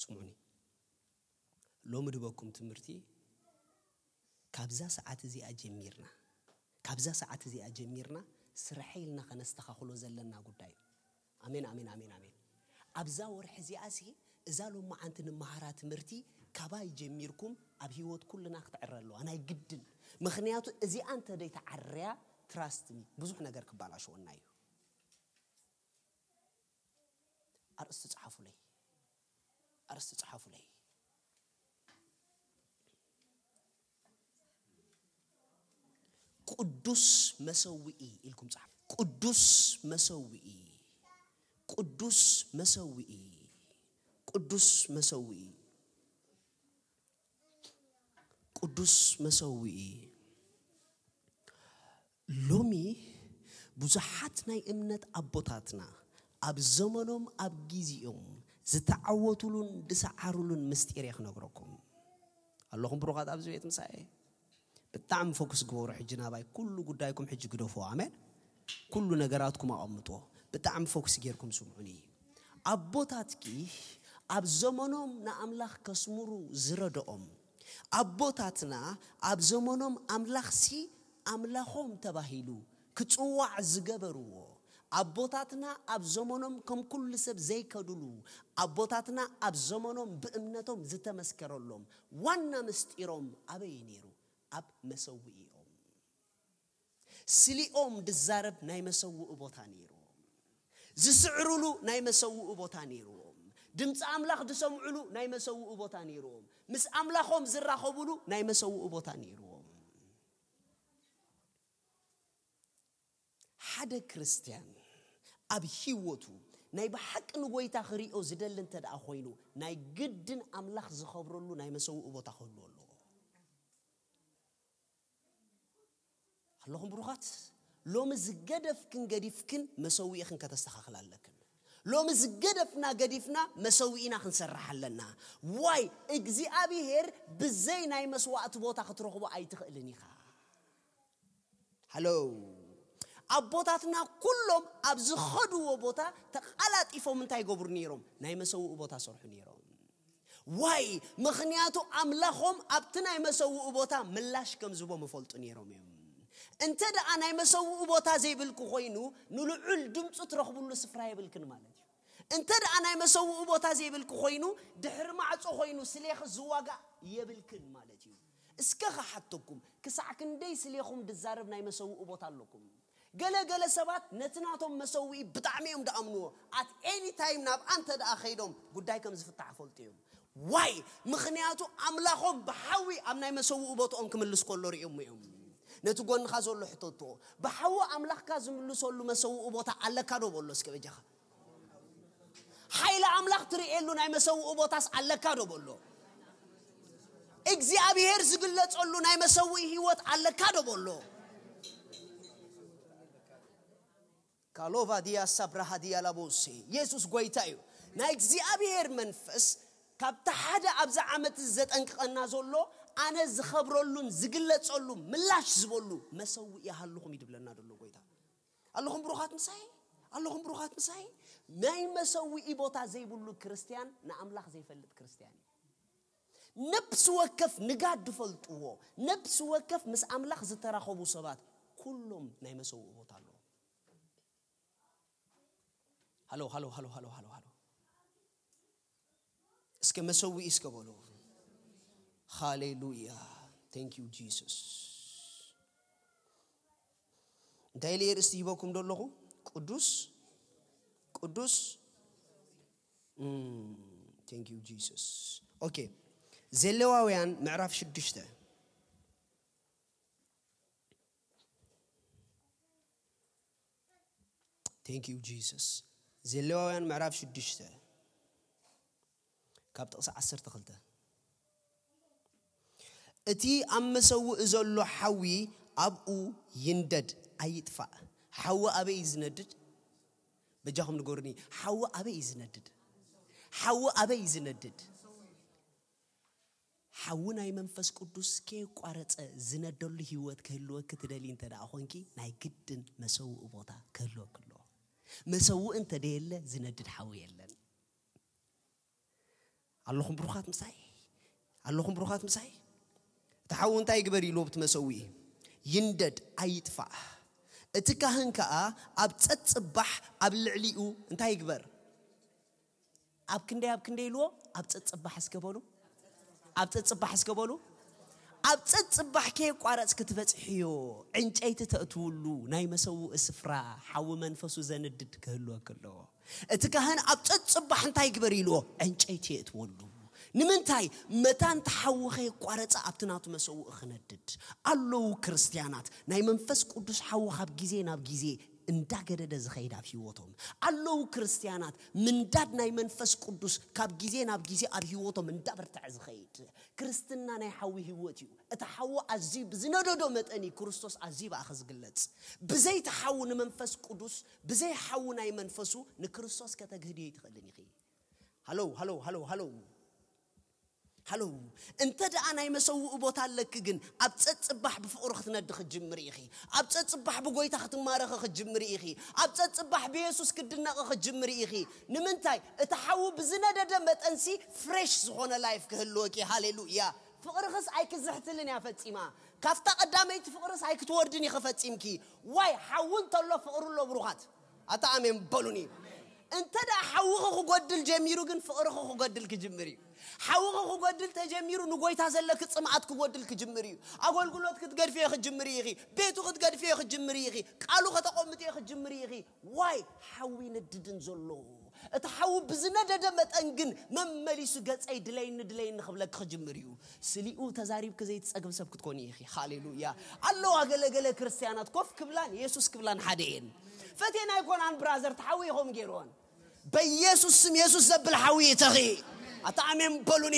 ስምዑኒ፣ ሎሚ ድበኩም ትምህርቲ ካብዛ ሰዓት እዚኣ ጀሚርና፣ ካብዛ ሰዓት እዚኣ ጀሚርና ስርሐ ኢልና ከነስተኻኽሎ ዘለና ጉዳይ እዩ። ኣሜን፣ ኣሜን፣ ኣሜን፣ ኣሜን። ኣብዛ ወርሒ እዚኣ ሲ እዛ ሎማዓንቲ ንመሃራ ትምህርቲ ካባይ ጀሚርኩም ኣብ ህይወት ኩልና ክትዕረ ኣለዋ፣ ናይ ግድን። ምኽንያቱ እዚኣ እንተ ደይተዓርያ፣ ትራስት ሚ፣ ብዙሕ ነገር ክባላሽወና እዩ። ኣርእስቲ ጸሓፉለይ፣ ኣርእስቲ ጸሓፉለይ። ቅዱስ መሰውኢ ኢልኩም ጸሓፉ። ቅዱስ መሰውኢ፣ ቅዱስ መሰውኢ፣ ቅዱስ መሰውኢ፣ ቅዱስ መሰውኢ። ሎሚ ብዙሓት ናይ እምነት ኣቦታትና ኣብ ዘመኖም ኣብ ግዜኦም ዝተዓወቱሉን ዝሰዓሩሉን ምስጢር እየ ክነግረኩም። ኣለኹም ብሩኻት ኣብዚ ቤት ምሳኤ? ብጣዕሚ ፎክስ ግበሩ ሕጂ ናባይ። ኩሉ ጉዳይኩም ሕጂ ግደፉ። ኣሜን። ኩሉ ነገራትኩም ኣቐምጥዎ። ብጣዕሚ ፎክስ ጌርኩም ስምዑኒ። ኣቦታትኪ ኣብ ዘመኖም ንኣምላኽ ከስምሩ ዝረድኦም፣ ኣቦታትና ኣብ ዘመኖም ኣምላኽሲ ኣምላኾም ተባሂሉ ክጽዋዕ ዝገበርዎ፣ ኣቦታትና ኣብ ዘመኖም ከም ኩሉ ሰብ ዘይከድሉ፣ ኣቦታትና ኣብ ዘመኖም ብእምነቶም ዝተመስከረሎም ዋና ምስጢሮም ኣበይ ነይሩ? ኣብ መሰውኢኦም። ስሊኦም ድዛረብ ናይ መሰውኢ ቦታ ነይርዎም። ዝስዕሩሉ ናይ መሰውኢ ቦታ ነይርዎም። ድምፂ ኣምላኽ ዝሰምዑሉ ናይ መሰውኢ ቦታ ነይርዎም። ምስ ኣምላኾም ዝራኸቡሉ ናይ መሰውኢ ቦታ ነይርዎም። ሓደ ክርስትያን ኣብ ህይወቱ ናይ ብሓቂ ንጎይታ ክሪኦ ዝደሊ እንተ ደኣ ኮይኑ፣ ናይ ግድን ኣምላኽ ዝኸብረሉ ናይ መሰውኢ ቦታ ክህልዎ ኣለዎ። ኣለኹም ብሩኻት? ሎሚ ዝገደፍክን ገዲፍክን መሰዊእኽን ከተስተኻኽል ኣለክን። ሎሚ ዝገደፍና ገዲፍና መሰዊእና ክንሰርሕ ኣለና። ዋይ እግዚኣብሔር ብዘይ ናይ መስዋእቲ ቦታ ክትረኽቦ ኣይትኽእልን ኢኻ። ሃሎ፣ ኣቦታትና ኩሎም ኣብ ዝኸድዎ ቦታ ተቓላጢፎም እንታይ ይገብሩ ነይሮም? ናይ መሰውእ ቦታ ሰርሑ ነይሮም። ዋይ ምኽንያቱ ኣምላኾም ኣብቲ ናይ መሰውእ ቦታ ምላሽ ከም ዝቦም ይፈልጡ ነይሮም እዮም። እንተ ደኣ ናይ መሰውእ ቦታ ዘይብልኪ ኮይኑ፣ ንልዑል ድምፁ ትረኽብሉ ስፍራ የብልክን ማለት እዩ። እንተ ደኣ ናይ መሰውእ ቦታ ዘይብልኪ ኮይኑ፣ ድሕሪ ማዕጾ ኮይኑ ስሌኺ ዝዋጋእ የብልክን ማለት እዩ። እስከ ክሓተኩም፣ ክሳዕ ክንደይ ስሌኹም ድዛረብ ናይ መሰውእ ቦታ ኣለኩም? ገለ ገለ ሰባት ነቲ ናቶም መሰውኢ ብጣዕሚ እዮም ደኣምንዎ። ኣት ኤኒ ታይም ናብ ኣንተ ደኣ ኸይዶም ጉዳይ ከም ዝፍታሕ ፈልጡ እዮም። ዋይ ምኽንያቱ ኣምላኾም ብሓዊ ኣብ ናይ መሰውእ ቦትኦም ክምልስ ከሎ ርእዮሞ እዮም። ነቲ ጎንኻ ዘሎ ሕተቶ፣ ብሓዊ ኣምላኽካ ዝምልሰሉ መሰውእ ቦታ ኣለካ ዶ በሎ እስከ በጃኻ። ሓይሊ ኣምላኽ ትርእየሉ ናይ መሰውእ ቦታስ ኣለካ ዶ በሎ። እግዚኣብሔር ዝግለጸሉ ናይ መሰውእ ህይወት ኣለካ ዶ በሎ። ካሎቫ ዲያ ሳብራሃ ዲያ ላቦሴ። የሱስ ጎይታ እዩ። ናይ እግዚኣብሔር መንፈስ ካብቲ ሓደ ኣብዚ ዓመት እዚ ዘጠንቅቐና ዘሎ፣ ኣነ ዝኸብረሉን ዝግለጸሉ ምላሽ ዝበሉ መሰውእ ይሃልኹም ይድብለና ዘሎ ጎይታ። ኣለኹም ብሩኻት ምሳይ? ኣለኹም ብሩኻት ምሳይ? ናይ መሰውኢ ቦታ ዘይብሉ ክርስትያን ንኣምላኽ ዘይፈልጥ ክርስትያን እዩ። ነብሲ ወከፍ ንጋድ ዝፈልጥዎ፣ ነብሲ ወከፍ ምስ ኣምላኽ ዝተራኸቡ ሰባት ኩሎም ናይ መሰውኢ ቦታ ኣለዎም። ሃሎ ሃሎ ሃሎ ሃሎ ሃሎ ሃሎ። እስከ መሰውኢ እስከ በሉ። ሃሌሉያ። Thank you Jesus። እንታይ ኢለ ርእስቲ ሂበኩም ደለኹ? ቅዱስ፣ ቅዱስ። Thank you Jesus። ኦኬ፣ ዘሌዋውያን ምዕራፍ ሽዱሽተ። Thank you Jesus። ዘሌዋውያን ምዕራፍ ሽዱሽተ ካብ ጥቕሲ ዓሰርተ ክልተ። እቲ ኣብ መሰውእ ዘሎ ሓዊ ኣብኡ ይንደድ ኣይጥፋእ። ሓዊ ኣበይ እዩ ዝነድድ? በጃኹም ንገሩኒ፣ ሓዊ ኣበይ እዩ ዝነድድ? ሓዊ ኣበይ እዩ ዝነድድ? ሓዊ ናይ መንፈስ ቅዱስ ከየቋረጸ ዝነደሉ ህይወት ክህልወኪ ትደሊ እንተ ደኣ ኾንኪ፣ ናይ ግድን መሰውእ ቦታ ክህልወኪ ኣለዎ። መሰውእ እንተ ደየለ ዝነድድ ሓዊ የለን። ኣለኹም ብሩኻት ምሳይ? ኣለኹም ብሩኻት ምሳይ? እቲ ሓዊ እንታይ ይግበር ኢሉ ኣብቲ መሰውኢ? ይንደድ፣ ኣይጥፋእ። እቲ ካህን ከኣ ኣብ ጸጽባሕ ኣብ ልዕሊኡ እንታይ ይግበር? ኣብ ክንደይ፣ ኣብ ክንደይ ኢልዎ? ኣብ ጸጽባሕ እስከ በሉ። ኣብ ጸጽባሕ እስከ በሉ። ኣብ ጸጽባሕ ከየቋረጽ ክትበጽሕዮ፣ ዕንጨይቲ ተእትውሉ፣ ናይ መሰውኢ ስፍራ፣ ሓዊ መንፈሱ ዘንድድ ክህልወኪ ኣለዎ። እቲ ካህን ኣብ ጸጽባሕ እንታይ ይግበር ኢልዎ? ዕንጨይቲ የእትወሉ። ንምንታይ? መታን ተሓዊ ከየቋረጸ ኣብቲ ናቱ መሰውኢ ክነድድ። ኣለዉ ክርስትያናት፣ ናይ መንፈስ ቅዱስ ሓዊ ካብ ግዜ ናብ ግዜ እንዳገደደ ዝኸይድ ኣብ ህይወቶም። ኣለዉ ክርስትያናት፣ ምንዳድ ናይ መንፈስ ቅዱስ ካብ ግዜ ናብ ግዜ ኣብ ህይወቶም እንዳበርትዐ ዝኸይድ። ክርስትና ናይ ሓዊ ህይወት እዩ። እቲ ሓዊ ኣዝዩ ብዝነደዶ መጠን እዩ ክርስቶስ ኣዝዩ ብኣኸ ዝግለጽ። ብዘይ እቲ ሓዊ ንመንፈስ ቅዱስ፣ ብዘይ ሓዊ ናይ መንፈሱ ንክርስቶስ ከተግህድዮ ኣይትኽእልን ኢኺ። ሃለው፣ ሃለው፣ ሃለው፣ ሃለው። ሃለው። እንተ ደኣ ናይ መሰውኢ ቦታ ኣለኪ ግን፣ ኣብ ጸጽባሕ ብፍቕሪ ክትነዲ ክትጅምሪ ኢኺ። ኣብ ጸጽባሕ ብጎይታ ክትማረኺ ክትጅምሪ ኢኺ። ኣብ ጸጽባሕ ብየሱስ ክትድነቒ ክትጅምሪ ኢኺ። ንምንታይ? እቲ ሓዊ ብዝነደደ መጠንሲ ፍሬሽ ዝኾነ ላይፍ ክህልወኪ። ሃሌሉያ። ፍቕርኽስ ኣይክዝሕትልን እያ ፈጺማ። ካብታ ቀዳመይቲ ፍቕርስ ኣይክትወርድን ኢኺ ፈጺምኪ። ዋይ፣ ሓዊ እንተሎ ፍቕሪ ኣሎ ብሩኻት። ኣታ ኣሜን በሉኒ። እንተ ደኣ ሓውኺ ክጎድል ጀሚሩ ግን ፍቕርኺ ክጎድል ክጅምር እዩ። ሓውኺ ክጎድል ተጀሚሩ ንጎይታ ዘለኪ ጽምኣት ክጎድል ክጅምር እዩ። ኣገልግሎት ክትገድፍዮ ክትጅምሪ ኢኺ። ቤቱ ክትገድፍዮ ክትጅምሪ ኢኺ። ቃሉ ከተቆምጥዮ ክትጅምሪ ኢኺ። ዋይ፣ ሓዊ ይነድድን ዘሎ። እቲ ሓዊ ብዝነደደ መጠን ግን መመሊሱ ገጸይ ድለይኒ ድለይኒ ክብለኪ ክጅምር እዩ። ስሊኡ ተዛሪብኪ ዘይትጸግብ ሰብ ክትኮኒ ኢኺ። ሃሌሉያ። ኣለዋ ገለ ገለ ክርስትያናት ኮፍ ክብላን የሱስ ክብላን ሓደ እየን። ፈቴና ኣይኮናን ብራዘር፣ ተሓዊ ኢኹም ገይርዎን። በኢየሱስ ስም የሱስ ዘብል ሓዊ ይተኺ። ኣታ ኣሜን በሉኒ።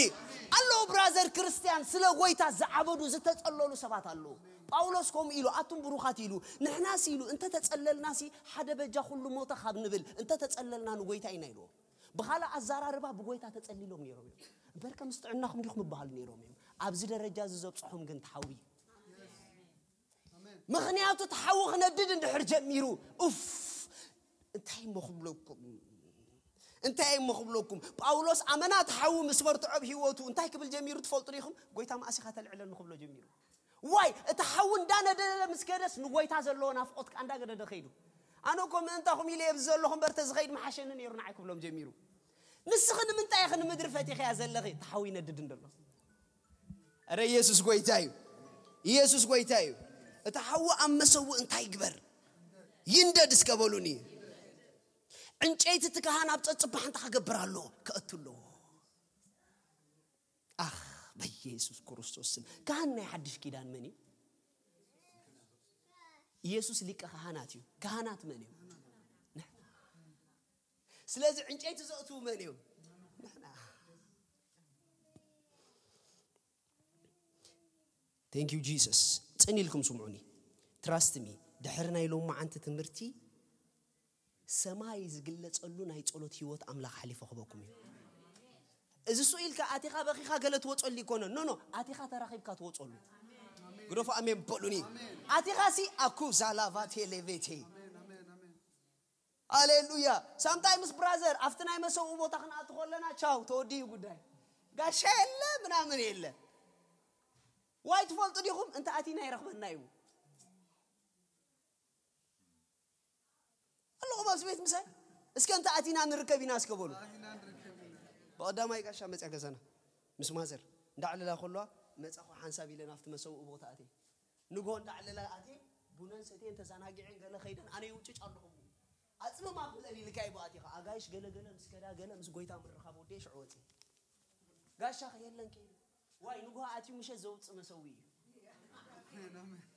ኣለዉ ብራዘር ክርስትያን ስለ ጎይታ ዝዓበዱ ዝተጸለሉ ሰባት ኣለዉ። ጳውሎስ ከምኡ ኢሉ፣ ኣቱም ብሩኻት ኢሉ፣ ንሕናሲ ኢሉ፣ እንተ ተጸለልናሲ ሓደ በጃ ኩሉ ሞተ ካብ ንብል፣ እንተ ተጸለልና ንጎይታ ኢና ኢልዎ። ብኻልእ ኣዘራርባ ብጎይታ ተጸሊሎም ነይሮም እዮም። እምበር ከም ጥዕናኹም ዲኹም ይበሃሉ ነይሮም እዮም። ኣብዚ ደረጃ እዚ ዘብጽሖም ግን ተሓዊ እዩ። ምኽንያቱ ተሓዊ ክነድድ እንድሕር ጀሚሩ፣ ኡፍ፣ እንታይ እሞ ክብለኩም? እንታይ እሞ ክብለኩም? ጳውሎስ ኣመና ተሓዊ ምስ በርትዖ ኣብ ህይወቱ እንታይ ክብል ጀሚሩ ትፈልጡ ዲኹም? ጎይታ መኣስ ኢኻ ተልዕለኒ ክብሎ ጀሚሩ። ዋይ፣ እቲ ሓዊ እንዳነደደ ምስ ከደስ ንጎይታ ዘለዎ ናፍቆት ከኣ እንዳገደደ ከይዱ። ኣነ እኮ ምእንታኹም ኢለ ኣብዚ ዘለኹ እምበር ተዝኸይድ ምሓሸኒ ነይሩ ንዓይ ክብሎም ጀሚሩ። ንስኺ ንምንታይ ኢኺ ንምድሪ ፈቲኽያ ዘለኺ? እቲ ሓዊ ይነድድ እንደሎ። ኣረ ኢየሱስ ጎይታ እዩ። ኢየሱስ ጎይታ እዩ። እቲ ሓዊ ኣብ መሰውእ እንታይ ይግበር? ይንደድ እስከ በሉኒ። ዕንጨይቲ እቲ ካህን ኣብ ጸጽባሕ እንታይ ክገብር ኣለዎ? ከእቱ ኣለዎ። ኣኽ፣ በኢየሱስ ክርስቶስ ስም። ካህን ናይ ሓድሽ ኪዳን መን እዩ? ኢየሱስ ሊቀ ካህናት እዩ። ካህናት መን እዮም? ንሕና። ስለዚ ዕንጨይቲ ዘእትዉ መን እዮም? ንሕና። Thank you Jesus። ጽን ኢልኩም ስምዑኒ። Trust me። ድሕሪ ናይ ሎማዓንቲ ትምህርቲ ሰማይ ዝግለጸሉ ናይ ጸሎት ህይወት ኣምላኽ ሓሊፉ ክበኩም እዩ። እዚ ስኡ ኢልካ ኣቲኻ በኺኻ ገለ ትወጸሉ ይኮነ። ኖ፣ ኖ፣ ኣቲኻ ተራኺብካ ትወጸሉ። ግደፉ ኣሜን በሉኒ። ኣቲኻ ሲ ኣኩ ዛላቫቴ ሌቬቴ። ሃሌሉያ። ሳምታይምስ ብራዘር፣ ኣብቲ ናይ መሰውኡ ቦታ ክንኣቱ ከለና ቻው፣ ተወዲኡ ጉዳይ። ጋሻ የለ፣ ምናምን የለ። ዋይ ትፈልጡ ዲኹም? እንተ ኣቲና ይረኽበና እዩ። ኣለኹም ኣብዚ ቤት ምሳይ? እስከ እንተ ኣቲና ንርከብ ኢና እስከ በሉ። ብቐዳማይ ጋሻ መጽያ ገዛና ምስ ማዘር እንዳዕለላ ከለዋ መጻኹ ሓንሳብ ኢለን ኣብቲ መሰውኡ ቦታ ኣትየ። ንግሆ እንዳዕለላ ኣትየ ቡነን ሰትየን ተዘናጊዐን ገለ ከይደን ኣነ ይውጭጭ ኣለኹ። ኣጽምም ኣብለን ኢልካ እዩ ኣቲኻ። ኣጋይሽ ገለ ገለ ምስ ከዳ ገለ ምስ ጎይታ ምርኻብ ወደየ ሽዑ ወጽየ። ጋሻ ከየለን ከይዱ። ዋይ ንግሆ ኣትዩ ምሸት ዘውጽእ መሰውኢ እዩ።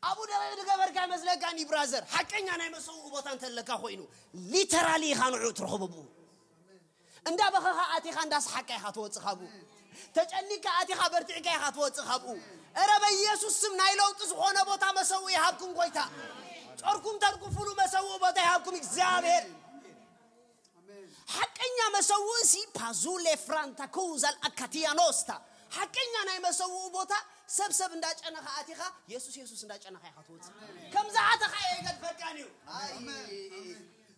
ኣብኡ ደቂቕ ዝገበርካ ይመስለካኒ ብራዘር። ሓቀኛ ናይ መሰውኢ ቦታ እንተለካ ኮይኑ ሊተራሊ ኢኻ ንዑ ትረኽቦ ብኡ። እንዳ በኸኻ ኣቲኻ እንዳ ሰሓቅካ ኢኻ ትወጽእ ካብኡ። ተጨኒቅካ ኣቲኻ በርቲዕካ ኢኻ ትወጽእ ካብኡ። እረ በኢየሱስ ስም ናይ ለውጢ ዝኾነ ቦታ መሰውኢ ይሃብኩም ጎይታ። ጾርኩም ተርግፉሉ መሰውኢ ቦታ ይሃብኩም እግዚኣብሔር። ሓቀኛ መሰውእ ሲ ፓዙሌ ፍራንታ ኩዛል ኣካቲያኖስታ። ሓቀኛ ናይ መሰውኡ ቦታ ሰብ ሰብ እንዳጨነኻ ኣቲኻ የሱስ የሱስ እንዳጨነኻ ኢኻ ትወፅእ። ከምዛ ኣተኻ እየ ይገድፈካን እዩ። ኣይ፣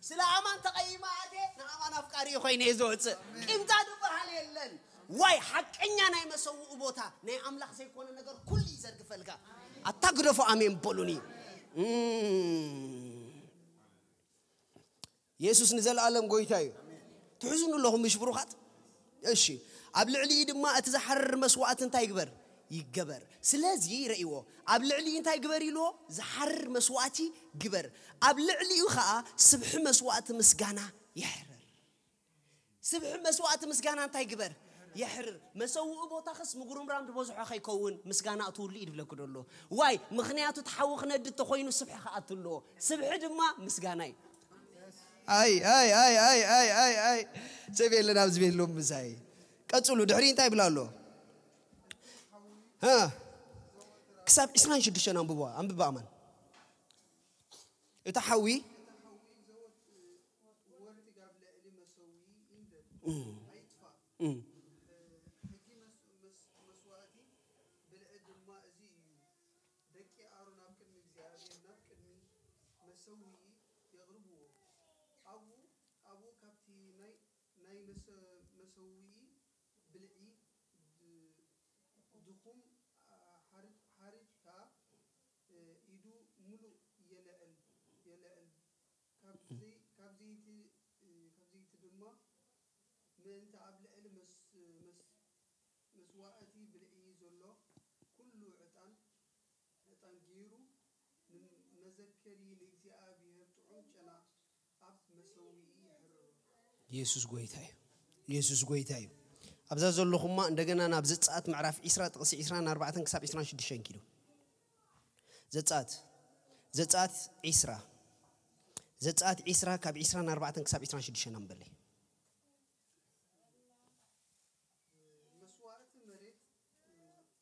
ስለ ኣማን ተቐይማ ኣቴ ንኣማን ኣፍቃሪ እዩ ኮይነ እየ ዝወፅእ። ቂምታ ዝበሃል የለን። ዋይ ሓቀኛ ናይ መሰውኡ ቦታ ናይ ኣምላኽ ዘይኮነ ነገር ኩሉ ይዘርግፈልካ። ኣታ ግደፎ ኣሜን በሉኒ። እም። የሱስ ንዘለኣለም ጎይታ እዩ። ትሕዙኑ ኣለኹም ምሽ ብሩኻት? እሺ። ኣብ ልዕሊኡ ድማ እቲ ዝሓርር መስዋእቲ እንታይ ይግበር? ይገበር። ስለዚ ረእይዎ፣ ኣብ ልዕሊኡ እንታይ ግበር ኢልዎ? ዝሓርር መስዋእቲ ግበር። ኣብ ልዕሊኡ ኸኣ ስብሒ መስዋእቲ ምስጋና ይሕረር። ስብሒ መስዋእቲ ምስጋና እንታይ ግበር? የሕርር። መሰውኡ ቦታ ኸስ ምጉርምራም ዝበዝሖ ከይከውን ምስጋና እትውሉ እዩ ድብለኩ ደሎ። ዋይ ምኽንያቱ እቲ ሓዊ ክነድ እንተኾይኑ ስብሒ ክኣቱ ኣለዎ። ስብሒ ድማ ምስጋና እዩ። ኣይ ኣይ ኣይ ኣይ ኣይ ኣይ ኣይ ሰብ የለን ኣብዚ ቤት ሎም ምሳይ። ቀጽሉ ድሕሪ እንታይ ይብላ ኣሎ? እ ክሳብ ዕስራን ሽዱሽተን ኣንብቦ ኣንብባ ኣማን። እቲ ሓዊ እም። ሕጊ መስ- መስ- መስዋእቲ ብልዒ ድማ እዚ እዩ። ደቂ ኣሮን ኣብ ቅድሚ እግዚኣብሔር ናብ ቅድሚ መሰውኢ የቕርብዎ። ኣብኡ ኣብኡ ካብቲ ናይ ናይ መሰ- መሰውኢ ብልዒ ድ- ድኹም ሓርድ ሓርድካ ኢዱ ምሉእ የልዕል የልዕል ካብ ዘይ- ካብ ዘይቲ ካብ ዘይቲ ድማ ምእንቲ ኣብ ልዕሊ መስ- መስ- መስዋእቲ ብልዒ ዘሎ ኩሉ ዕጣን ዕጣን ገይሩ ንመዘከሪ ንእግዚኣብሔር ጥዑም ጨና ኣብ መሰውኢ የሕርሮ። የሱስ ጎይታ እዩ። የሱስ ጎይታ እዩ። ኣብዛ ዘለኹማ እንደገና ናብ ዘጸኣት ምዕራፍ ዒስራ ጥቕሲ ዒስራን ኣርባዕተን ክሳብ ዒስራን ሽዱሽተን ኪዱ። ዘጸኣት ዘጸኣት ዒስራ ዘጸኣት ዒስራ ካብ ዒስራን ኣርባዕተን ክሳብ ዒስራን ሽዱሽተን ኣንበለይ። መስዋእቲ መሬት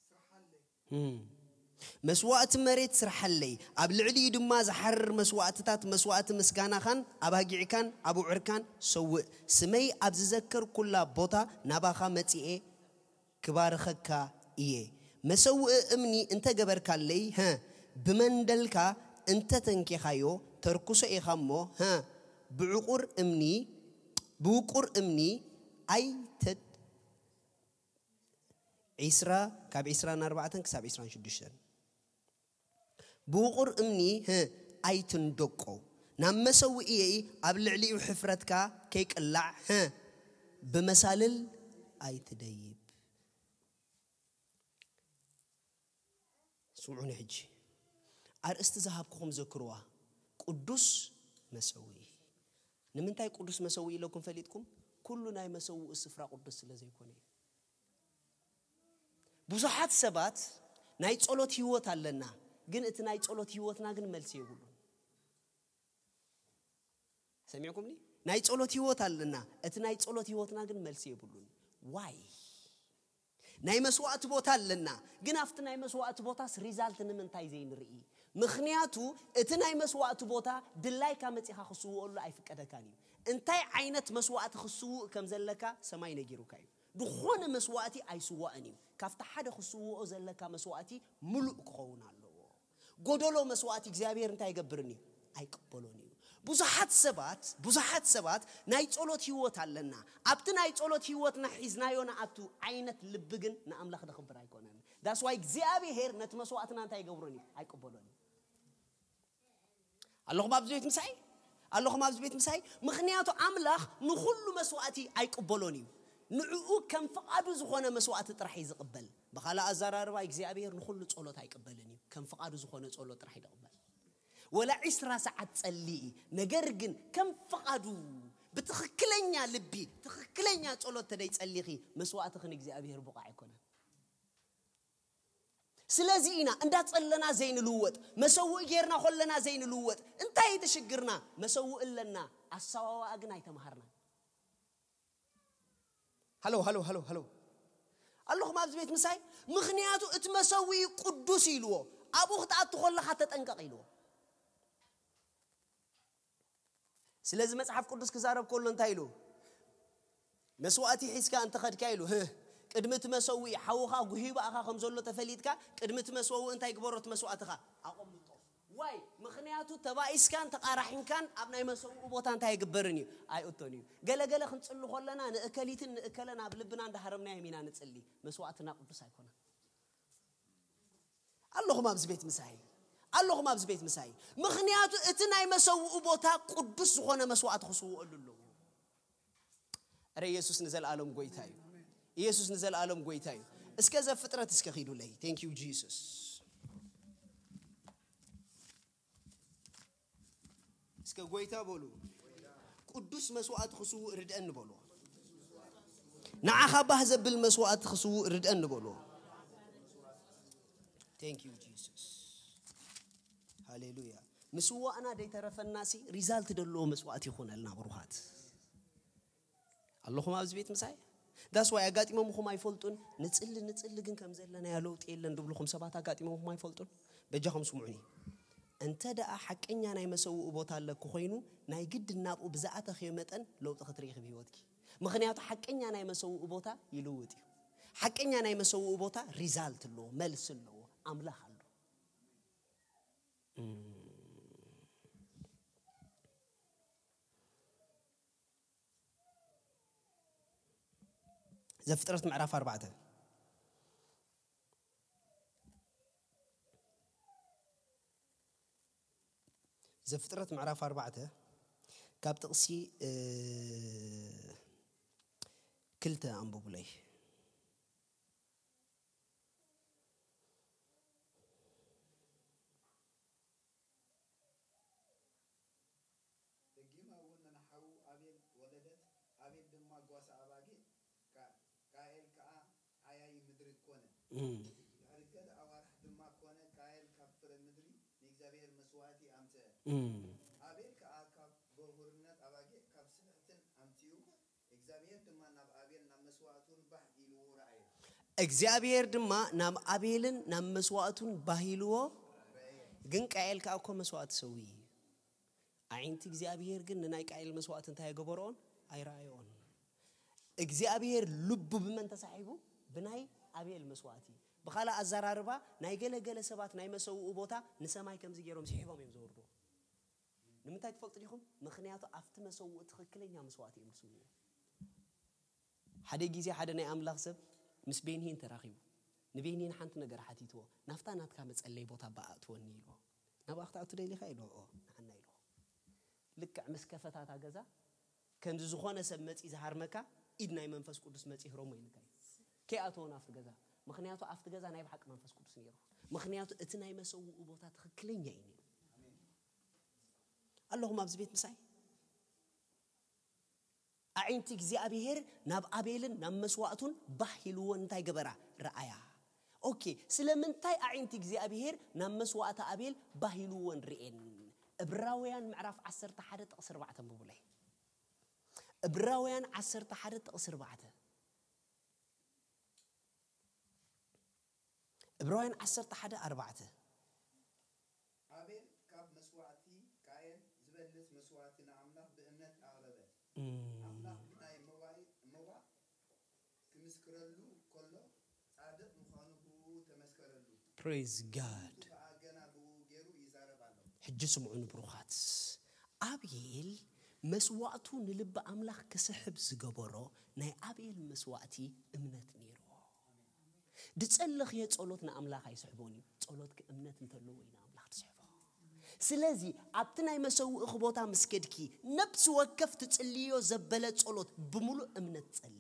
ስርሓለይ። እም። መስዋእቲ መሬት ስርሓለይ፣ ኣብ ልዕሊኡ ድማ ዝሓርር መስዋእትታት፣ መስዋእቲ ምስጋናኻን ኣባጊዕካን ኣቡዕርካን ሰውእ። ስመይ ኣብ ዝዘከርኩላ ቦታ ናባኻ መጺኤ ክባርኸካ እየ። መሰውእ እምኒ እንተገበርካለይ፣ ሀ፣ ብመንደልካ እንተተንኬኻዮ፣ ተርኩሶ ኢኻ እሞ፣ ሀ፣ ብዕቑር እምኒ ብውቁር እምኒ ኣይተ ዒስራ ካብ ዒስራን ኣርባዕተን ክሳብ ዒስራን ሽዱሽተን ብውቁር እምኒ ህ ኣይትንደቆ ናብ መሰውእየይ ኣብ ልዕሊኡ ሕፍረትካ ከይቅላዕ ህ ብመሳልል ኣይትደይብ። ስምዑኒ ሕጂ ኣርእስቲ ዝሃብኩኹም ዘክርዋ። ቅዱስ መሰውኢ። ንምንታይ ቅዱስ መሰውኢ ኢለኩም ፈሊጥኩም? ኩሉ ናይ መሰውኡ ስፍራ ቅዱስ ስለ ዘይኮነ እዩ። ብዙሓት ሰባት ናይ ጸሎት ህይወት ኣለና፣ ግን እቲ ናይ ጸሎት ህይወትና ግን መልሲ የብሉን። ሰሚዕኩምኒ? ናይ ጸሎት ህይወት ኣለና፣ እቲ ናይ ጸሎት ህይወትና ግን መልሲ የብሉን። ዋይ ናይ መስዋእቲ ቦታ ኣለና፣ ግን ኣብቲ ናይ መስዋእቲ ቦታስ ሪዛልት ንምንታይ ዘይንርኢ? ምኽንያቱ እቲ ናይ መስዋእቲ ቦታ ድላይካ መጺኻ ክስውኦሉ ኣይፍቀደካን እዩ። እንታይ ዓይነት መስዋእቲ ክስውእ ከም ዘለካ ሰማይ ነጊሩካ እዩ። ዝኾነ መስዋእቲ ኣይስዋእን እዩ። ካብቲ ሓደ ክስውኦ ዘለካ መስዋእቲ ምሉእ ክኸውን ኣለዎ። ጎደሎ መስዋእቲ እግዚኣብሔር እንታይ ይገብርን እዩ? ኣይቅበሎን እዩ። ብዙሓት ሰባት ብዙሓት ሰባት ናይ ጸሎት ህይወት ኣለና፣ ኣብቲ ናይ ጸሎት ህይወትና ሒዝናዮ ንኣቱ ዓይነት ልቢ ግን ንኣምላኽ ደኽብር ኣይኮነን። ዳስዋይ እግዚኣብሔር ነቲ መስዋእትና እንታይ ይገብሮን እዩ? ኣይቅበሎን እዩ። ኣለኹም ኣብዚ ቤት ምሳይ ኣለኹም ኣብዚ ቤት ምሳይ ምኽንያቱ ኣምላኽ ንኹሉ መስዋእቲ ኣይቅበሎን እዩ። ንዕኡ ከም ፍቓዱ ዝኾነ መስዋእቲ ጥራሕ እዩ ዝቕበል። ብኻልእ ኣዘራርባ እግዚኣብሔር ንኹሉ ጸሎት ኣይቅበልን እዩ። ከም ፍቓዱ ዝኾነ ጸሎት ጥራሕ እዩ ዝቕበል። ወላ ዒስራ ሰዓት ጸልኢ፣ ነገር ግን ከም ፍቓዱ ብትኽክለኛ ልቢ ትኽክለኛ ጸሎት ተደይ ጸሊኺ መስዋእትኽን እግዚኣብሔር ብቑዕ ኣይኮነን። ስለዚ ኢና እንዳጸለና ዘይንልወጥ፣ መሰውእ ጌርና ኮለና ዘይንልወጥ። እንታይ እቲ ሽግርና? መሰውእ ኣለና፣ ኣሰዋዋኣ ግን ኣይተምሃርና። ሃሎ ሃሎ ሃሎ ሃሎ ኣለኹም ኣብዚ ቤት ምሳይ? ምኽንያቱ እቲ መሰውኢ ቅዱስ ኢልዎ፣ ኣብኡ ክትኣቱ ከለኻ ተጠንቀቕ ኢልዎ። ስለዚ መጽሓፍ ቅዱስ ክዛረብ ከሎ እንታይ ኢሉ? መስዋእቲ ሒዝካ እንተኸድካ ኢሉ፣ ህህ፣ ቅድሚ እቲ መሰውኢ ሓውኻ ጉሂባእኻ ከም ዘሎ ተፈሊጥካ፣ ቅድሚ እቲ መስዋእዊ እንታይ ግበሮ? እቲ መስዋእትኻ ኣቐምጦ። ዋይ ምኽንያቱ ተባኢስካን ተቓራሒንካን ኣብ ናይ መሰውኡ ቦታ እንታይ ኣይግበርን እዩ? ኣይእቶን እዩ። ገለገለ ክንጽሊ ከለና ንእከሊትን ንእከለን ኣብ ልብና እንዳሃረምናዮም ኢና ንጽሊ። መስዋዕትና ቅዱስ ኣይኮነን። ኣለኹም ኣብዚ ቤት ምሳይ? ኣለኹም ኣብዚ ቤት ምሳይ? ምኽንያቱ እቲ ናይ መሰውኡ ቦታ ቅዱስ ዝኾነ መስዋዕቲ ክስውኦሉ ኣለዎ። እረ ኢየሱስ ንዘለኣለም ጎይታ እዩ። ኢየሱስ ንዘለኣለም ጎይታ እዩ። እስከ ዘፍጥረት እስከ ኺዱለይ። Thank you Jesus። እስከ ጎይታ በሉ። ቅዱስ መስዋዕቲ ክስውእ ርድአኒ በሉ። ንዓኻ ባህ ዘብል መስዋዕቲ ክስውእ ርድአኒ በሉ። Thank you Jesus። ሃሌሉያ። ምስዋእና ደይተረፈናሲ ሪዛልት ደለዎ መስዋዕቲ ይኾነልና ብሩኻት። ኣለኹም ኣብዚ ቤት ምሳይ? That's why ኣጋጢሞምኹም ኣይፈልጡን። ንጽሊ ንጽሊ ግን ከም ዘለናዮ ለውጢ የለን ድብልኹም ሰባት ኣጋጢሞምኹም ኣይፈልጡን። በጃኹም ስምዑኒ። እንተ ደኣ ሓቀኛ ናይ መሰውኡ ቦታ ኣለኪ ኮይኑ ናይ ግድን ናብኡ ብዝኣተኽዮ መጠን ለውጢ ክትርኢ ኢኺ ብህይወትኪ። ምኽንያቱ ሓቀኛ ናይ መሰውኡ ቦታ ይልውጥ እዩ። ሓቀኛ ናይ መሰውኡ ቦታ ሪዛልት ኣለዎ፣ መልሲ ኣለዎ፣ ኣምላኽ ኣሎ። ዘፍጥረት ምዕራፍ ኣርባዕተ። ዘፍጥረት ምዕራፍ ኣርባዕተ ካብ ጥቕሲ ክልተ ኣንብቡለይ። ደጊማ እውን ንሓዉ ኣቤል ወለደት። ኣቤል ድማ ጓሳ ኣባጊዕ፣ ቃኤል ከኣ ዓያዪ ምድሪ ኮነ። ድሕሪ ገለ ኣዋርሕ ድማ ኮነ፣ ቃኤል ካብ ፍረ ምድሪ ንእግዚኣብሔር መስዋእቲ ኣምጽአ። ኣቤል ከኣ ካብ በኹርነት ኣባጊዕ ካብ ስብሕትን ኣምጺኡ፣ እግዚኣብሔር ድማ ናብ ኣቤል ናብ መስዋእቱን ባህ ኢልዎ ረኣዮ። እግዚኣብሔር ድማ ናብ ኣቤልን ናብ መስዋእቱን ባህ ኢልዎ። ግን ቃኤል ከኣ እኮ መስዋእቲ ሰዊ እዩ። ኣዒንቲ እግዚኣብሔር ግን ንናይ ቃኤል መስዋእቲ እንታይ ኣይገበርኦን? ኣይረኣዮን። እግዚኣብሔር ልቡ ብመን ተሳሒቡ? ብናይ ኣቤል መስዋእቲ። ብኻልእ ኣዘራርባ ናይ ገለገለ ሰባት ናይ መሰውኡ ቦታ ንሰማይ ከምዚ ገይሮም ስሒቦም እዮም ዘወርድዎ። ንምንታይ ትፈልጡ ዲኹም? ምኽንያቱ ኣብቲ መሰውኡ ትኽክለኛ መስዋእቲ እዮም ዝስውኡ። ሓደ ግዜ ሓደ ናይ ኣምላኽ ሰብ ምስ ቤንሂን ተራኺቡ። ንቤንሂን ሓንቲ ነገር ሓቲትዎ። ናብታ ናትካ መጸለይ ቦታ በኣእትወኒ ኢልዎ። ናብኣ ክትኣቱ ደሊኻ ኢልዎ። ኦ ንዓና ኢልዎ። ልክዕ ምስ ከፈታታ ገዛ ከምዚ ዝኾነ ሰብ መጺ ዝሃርመካ ኢድ ናይ መንፈስ ቅዱስ መጺ ህረሞ ኢልካ እዩ። ከይኣተወ ናብቲ ገዛ። ምኽንያቱ ኣብቲ ገዛ ናይ ብሓቂ መንፈስ ቅዱስ ነይሩ። ምኽንያቱ እቲ ናይ መሰውኡ ቦታ ትኽክለኛ እዩ ነይሩ። ኣለኹም ኣብዚ ቤት ምሳይ? ኣዒንቲ እግዚኣብሔር ናብ ኣቤልን ናብ መስዋእቱን ባህ ኢልዎ እንታይ ገበራ? ረኣያ። ኦኬ፣ ስለምንታይ ኣዒንቲ እግዚኣብሔር ናብ መስዋእቲ ኣቤል ባህ ኢልዎን ርኤን? እብራውያን ምዕራፍ ዓሰርተ ሓደ ጥቕሲ ኣርባዕተ ኣንብቡለይ። እብራውያን ዓሰርተ ሓደ ጥቕሲ ኣርባዕተ። እብራውያን ዓሰርተ ሓደ ኣርባዕተ። ኣቤል ካብ መስዋእቲ ቃየል ዝበልጽ መስዋእቲ ንኣምላኽ ብእምነት ኣቕረበ። ኣምላኽ ብናይ መዋኢ-፣ መዋእ ክምስክረሉ ከሎ ጻድቕ ምዃኑ ብኡ ተመስከረሉ። Praise God። ከኣ ገና ብኡ ገይሩ ይዛረብ ኣሎ። ሕጂ ስምዑኒ ብሩኻት። ኣቤል መስዋእቱ ንልቢ ኣምላኽ ክስሕብ ዝገበሮ ናይ ኣቤል መስዋእቲ እምነት ነይርዎ። ድጸለኽዮ ጸሎት ንኣምላኽ ኣይስሕቦን እዩ። ጸሎትኪ እምነት እንተለዎ እዩ ንኣምላኽ ትስሕቦ። ስለዚ ኣብቲ ናይ መሰውእኺ ቦታ ምስ ከድኪ ነብሲ ወከፍ ትጽልዮ ዘበለ ጸሎት ብምሉእ እምነት ጸሊ።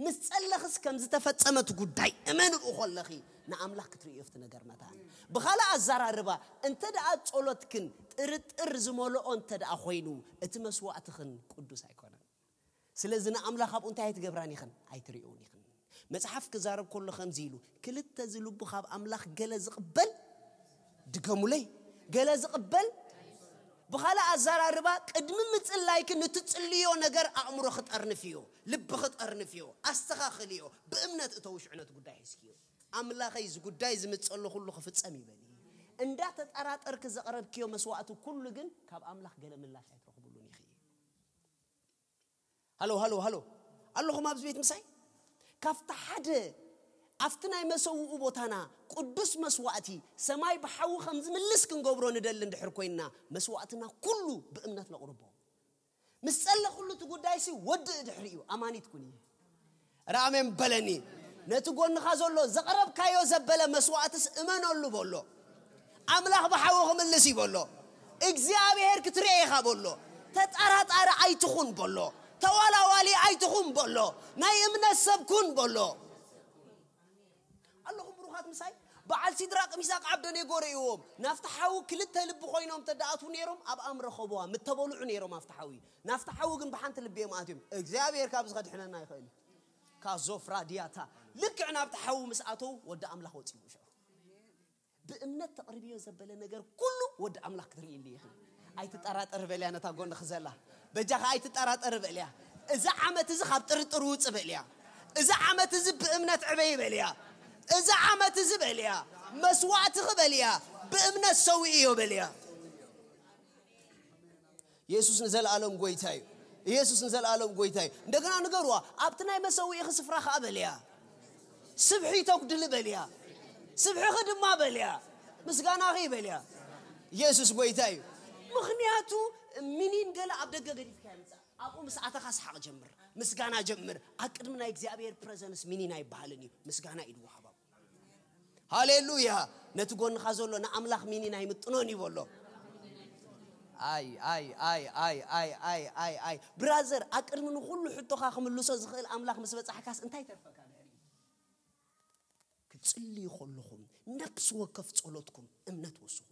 ምስ ጸለኽስ ከም ዝተፈጸመ እቲ ጉዳይ እመንኡ ከለኺ ንኣምላኽ ክትርእዮ ኣብቲ ነገር መታን። ብኻልእ ኣዘራርባ እንተ ደኣ ጸሎትክን ጥርጥር ዝመልኦ እንተ ደኣ ኮይኑ እቲ መስዋእትኽን ቅዱስ ኣይኮነን። ስለዚ ንኣምላኽ ኣብኡ እንታይ ኣይትገብራን ኢኽን? ኣይትርእዮን ኢኽን። መጽሓፍ ክዛረብ ከሎ ከምዚ ኢሉ ክልተ ዝልቡ ካብ ኣምላኽ ገለ ዝቕበል ድገሙለይ ገለ ዝቕበል ብኻልእ ኣዘራርባ ቅድሚ ምጽላይኪ ንትጽልዮ ነገር ኣእምሮ ክጠርንፍዮ ልቢ ክጠርንፍዮ ኣስተኻኽልዮ ብእምነት እተው ሽዕነት ጉዳይ ሒዝክዮ ኣምላኸይ እዚ ጉዳይ ዝምጸሎ ኩሉ ክፍጸም ይበል እንዳተጠራጠርኪ ዘቕረብክዮ መስዋእቲ ኩሉ ግን ካብ ኣምላኽ ገለ ምላሽ ኣይትረኽብሉን ኢኺ። ሃሎ ሃሎ ሃሎ ኣለኹም ኣብዚ ቤት ምሳይ ካብቲ ሓደ ኣብቲ ናይ መሰውኡ ቦታና ቅዱስ መስዋእቲ ሰማይ ብሓዊ ከም ዝምልስ ክንገብሮ ንደሊ እንድሕር ኮይንና፣ መስዋእትና ኩሉ ብእምነት ነቕርቦ። ምስ ጸለ ኩሉ እቲ ጉዳይሲ ወድእ ድሕሪኡ ኣማኒት ኩን እዩ። ራሜን በለኒ። ነቲ ጎንኻ ዘሎ ዘቕረብካዮ ዘበለ መስዋእትስ እመነሉ በሎ። ኣምላኽ ብሓዊ ክምልስ እዩ በሎ። እግዚኣብሔር ክትርኤ ኢኻ በሎ። ተጠራጣሪ ኣይትኹን በሎ። ተዋላዋሊ ኣይትኹን በሎ። ናይ እምነት ሰብ ኩን በሎ። ኣለኹም ብሩኻት ምሳይ። በዓል ሲድራቅ ሚሳቅ ዓብደኔጎ ርእይዎም። ናብቲ ሓዊ ክልተ ልቢ ኮይኖም ተደኣትዉ ነይሮም፣ ኣብኣ ምረኸብዋ፣ ምተበልዑ ነይሮም ኣብቲ ሓዊ። ናብቲ ሓዊ ግን ብሓንቲ ልቢ እዮም ኣትዮም። እግዚኣብሔር ካብዚ ከድሕነና ይኽእል እዩ። ካዞፍራ ዲያታ። ልክዕ ናብቲ ሓዊ ምስ ኣተዉ ወዲ ኣምላኽ ወፂኡ ሽዑ። ብእምነት ተቕርብዮ ዘበለ ነገር ኩሉ ወዲ ኣምላኽ ክትርእይሉ ኢኺ። ኣይትጠራጠር በልያ ነታ ጎንኺ ዘላ። በጃኻ ኣይትጠራጠር በልያ። እዚ ዓመት እዚ ካብ ጥርጥር ውጽእ በልያ። እዚ ዓመት እዚ ብእምነት ዕበይ በልያ። እዚ ዓመት እዚ በልያ። መስዋእትኺ በልያ። ብእምነት ሰውእዮ በልያ። ኢየሱስ ንዘለኣለም ጎይታ እዩ። ኢየሱስ ንዘለኣለም ጎይታ እዩ። እንደገና ንገርዋ፣ ኣብቲ ናይ መሰውኢኺ ስፍራ ኸኣ በልያ። ስብሒ ተጉድሊ በልያ። ስብሕኺ ድማ በልያ። ምስጋናኺ በልያ። ኢየሱስ ጎይታ እዩ። ምኽንያቱ ሚኒን ገለ ኣብ ደገ ገዲፍካ ይምጻእ። ኣብኡ ምስ ኣተኻ ሰሓቕ ጀምር። ምስጋና ጀምር። ኣብ ቅድሚ ናይ እግዚኣብሔር ፕረዘንስ ሚኒን ኣይበሃልን እዩ። ምስጋና እዩ ድወሃብ ኣብኡ። ሃሌሉያ። ነቲ ጎንኻ ዘሎ ንኣምላኽ ሚኒን ኣይምጥኖን እዩ በሎ። ኣይ ኣይ ኣይ ኣይ ኣይ ኣይ ኣይ ኣይ ብራዘር፣ ኣብ ቅድሚ ንኹሉ ሕቶኻ ክምልሶ ዝኽእል ኣምላኽ ምስ በጻሕካስ እንታይ ተርፈካ ድሕሪ? ክትጽልዩ ከለኹም ነፍሲ ወከፍ ጸሎትኩም እምነት ወስኹሉ።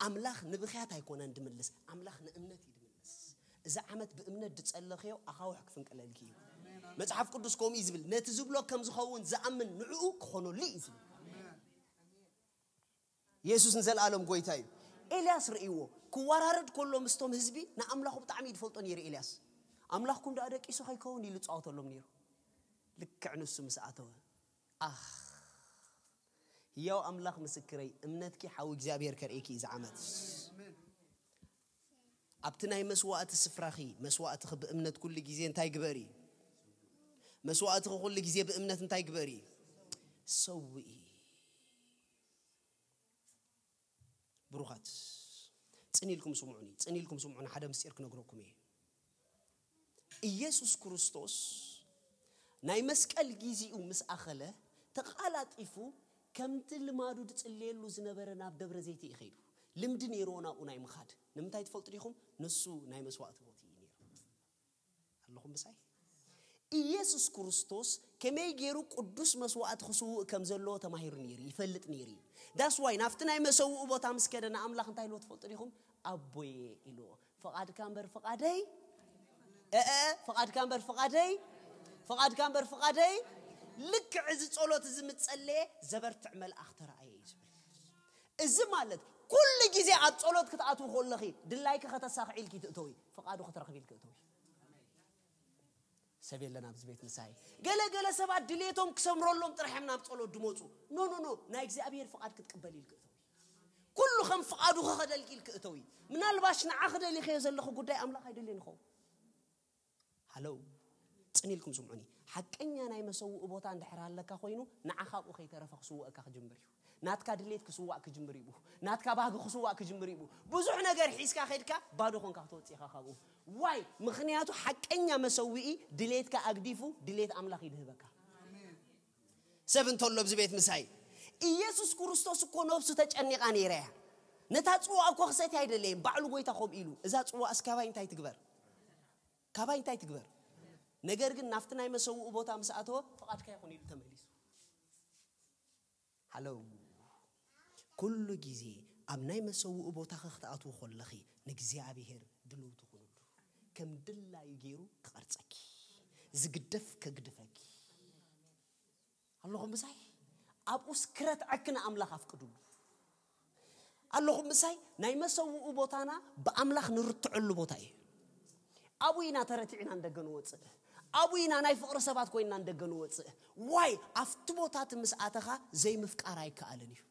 ኣምላኽ ንብኽያት ኣይኮነን ድምልስ፣ ኣምላኽ ንእምነት እዩ ድምልስ። እዚ ዓመት ብእምነት ድጸለኽዮ ኣኻውሕ ክፍንቅለልኪ እዩ። መጽሓፍ ቅዱስ ከምኡ እዩ ዝብል፣ ነቲ ዝብሎ ከም ዝኸውን ዝኣምን ንዕኡ ክኾነሉ እዩ ዝብል። ኢየሱስ ንዘለኣለም ጎይታ እዩ። ኤልያስ ርእይዎ፣ ክወራረድ ከሎ ምስቶም ህዝቢ ንኣምላኹ ብጣዕሚ እዩ ዝፈልጦ ነይሩ ኤልያስ። ኣምላኽኩም ደኣ ደቂሱ ከይከውን ኢሉ ጻወተሎም ነይሩ። ልክዕ ንሱ ምስ ኣተወ፣ ኣኽ፣ ህያው ኣምላኽ ምስክረይ፣ እምነትኪ ሓዊ እግዚኣብሔር ከርእየኪ እዩ እዚ ዓመት። ኣብቲ ናይ መስዋእቲ ስፍራኺ፣ መስዋእትኺ ብእምነት ኩሉ ግዜ እንታይ ግበሪ? መስዋእትኺ ኩሉ ግዜ ብእምነት እንታይ ግበሪ? ሰውኢ። ብሩኻት፣ ጽን ኢልኩም ስምዑኒ፣ ጽን ኢልኩም ስምዑኒ፣ ሓደ ምስጢር ክነግረኩም እየ። ኢየሱስ ክርስቶስ ናይ መስቀል ጊዜኡ ምስ ኣኸለ፣ ተቓላጢፉ ከምቲ ልማዱ ዝጽልየሉ ዝነበረ ናብ ደብረ ዘይት እዩ ከይዱ። ልምዲ ነይርዎ ናብኡ ናይ ምኻድ። ንምንታይ ትፈልጡ ዲኹም? ንሱ ናይ መስዋእቲ ሞት እዩ ነይሩ። ኣለኹም ምሳይ? ኢየሱስ ክርስቶስ ከመይ ገይሩ ቅዱስ መስዋእቲ ክስውእ ከም ዘለዎ ተማሂሩ ነይሩ፣ ይፈልጥ ነይሩ እዩ። ዳስ ዋይ ናብቲ ናይ መሰውኡ ቦታ ምስ ከደ ንኣምላኽ እንታይ ኢልዎ ትፈልጡ ዲኹም? ኣቦየ ኢልዎ። ፍቓድካ እምበር ፍቓደይ፣ እእ፣ ፍቓድካ እምበር ፍቓደይ፣ ፍቓድካ እምበር ፍቓደይ። ልክዕ እዚ ጸሎት እዚ ምጸለየ ዘበርትዕ መልኣኽ ተረኣየ እዩ ዝብል። እዚ ማለት ኩሉ ግዜ ኣብ ጸሎት ክትኣትዊ ከለኺ ድላይኪ ከተሳኽዒ ኢልኪ ትእተዊ፣ ፍቓዱ ክትረኽቢ ኢልኪ እተዊ። ሰብ የለን ኣብዚ ቤት ምሳይ። ገለ ገለ ሰባት ድሌቶም ክሰምረሎም ጥራሕ እዮም ናብ ጸሎት ድመጹ። ኖ፣ ኖ፣ ኖ፣ ናይ እግዚኣብሔር ፍቓድ ክትቅበል ኢልኪ እተዊ። ኩሉ ከም ፍቓዱ ክኸደልኪ ኢልኪ እተዊ። ምናልባሽ ንዓኺ ደሊኽዮ ዘለኹ ጉዳይ ኣምላኽ ኣይደልዮን ይኸውን። ሃለው፣ ጽን ኢልኩም ስምዑኒ። ሓቀኛ ናይ መሰውኢ ቦታ እንድሕር ኣለካ ኮይኑ፣ ንዓኻ ኣብኡ ከይተረፈ ክስውኣካ ክጅምር እዩ። ናትካ ድሌት ክስዋእ ክጅምር እዩ። ናትካ ባህጊ ክስዋእ ክጅምር እዩ። ብዙሕ ነገር ሒዝካ ከድካ ባዶ ኮንካ ክትወጽእ ኢኻ ካብኡ። ዋይ? ምኽንያቱ ሓቀኛ መሰውኢ ድሌትካ ኣግዲፉ ድሌት ኣምላኽ እዩ ድህበካ። ሰብ እንተሎ ኣብዚ ቤት ምሳይ፣ ኢየሱስ ክርስቶስ እኮ ነብሱ ተጨኒቓ ነይራ እያ። ነታ ጽዋእ እኮ ክሰትያ ኣይደለየን። ባዕሉ ጎይታ ከምኡ ኢሉ፣ እዛ ጽዋእ እስካባይ እንታይ ትግበር? ካባይ እንታይ ትግበር? ነገር ግን ናብቲ ናይ መሰውኡ ቦታ ምስ ኣተወ፣ ፍቓድካ ይኹን ኢሉ ተመሊሱ። ሃለው። ኩሉ ግዜ ኣብ ናይ መሰውኡ ቦታኺ ክትኣትዉ ከለኺ፣ ንእግዚኣብሔር ድልውቲ ኩንሉ። ከም ድላዩ ገይሩ ክቐርጸኪ። ዝግደፍ ከግድፈኪ። ኣለኹም ምሳይ? ኣብኡስ ክረትዐኪ ንኣምላኽ ኣፍቅድሉ። ኣለኹም ምሳይ? ናይ መሰውኡ ቦታና ብኣምላኽ ንርትዐሉ ቦታ እዩ። ኣብኡ ኢና ተረቲዕና ንደገ ንወጽእ። ኣብኡ ኢና ናይ ፍቕሪ ሰባት ኮይንና ንደገ ንወጽእ። ዋይ? ኣብቲ ቦታ እቲ ምስ ኣተኻ ዘይምፍቃር ኣይከኣልን እዩ።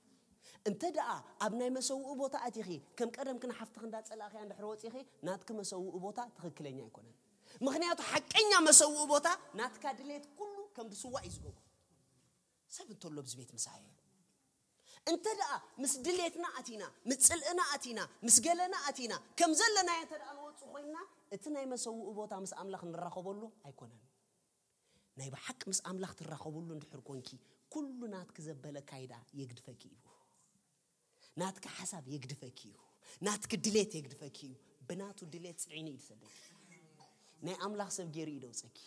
እንተ ደኣ ኣብ ናይ መሰውኡ ቦታ ኣቲኺ፣ ከም ቀደምኪ ንሓፍትኺ እንዳጸላእኽያ እንድሕር ወጺኺ፣ ናትኪ መሰውኡ ቦታ ትኽክለኛ ኣይኮነን። ምኽንያቱ ሓቀኛ መሰውኡ ቦታ ናትካ ድሌት ኩሉ ከም ድስዋእ እዩ ዝገብሮ። ሰብ እንተሎ ኣብዚ ቤት ምሳይ እንተ ደኣ ምስ ድሌትና ኣቲና፣ ምስ ጽልእና ኣቲና፣ ምስ ገለና ኣቲና፣ ከም ዘለናዮ እንተ ደኣ ንወጽእ ኮይንና፣ እቲ ናይ መሰውኡ ቦታ ምስ ኣምላኽ ንራኸበሉ ኣይኮነን። ናይ ብሓቂ ምስ ኣምላኽ ትራኸበሉ እንድሕር ኮንኪ፣ ኩሉ ናትኪ ዘበለ ካይዳ የግድፈኪ እዩ። ናትኪ ሓሳብ የግድፈኪ እዩ። ናትኪ ድሌት የግድፈኪ እዩ። ብናቱ ድሌት ጽዒኑ እዩ ዝሰደኪ። ናይ ኣምላኽ ሰብ ገይሩ እዩ ደውጸኪ።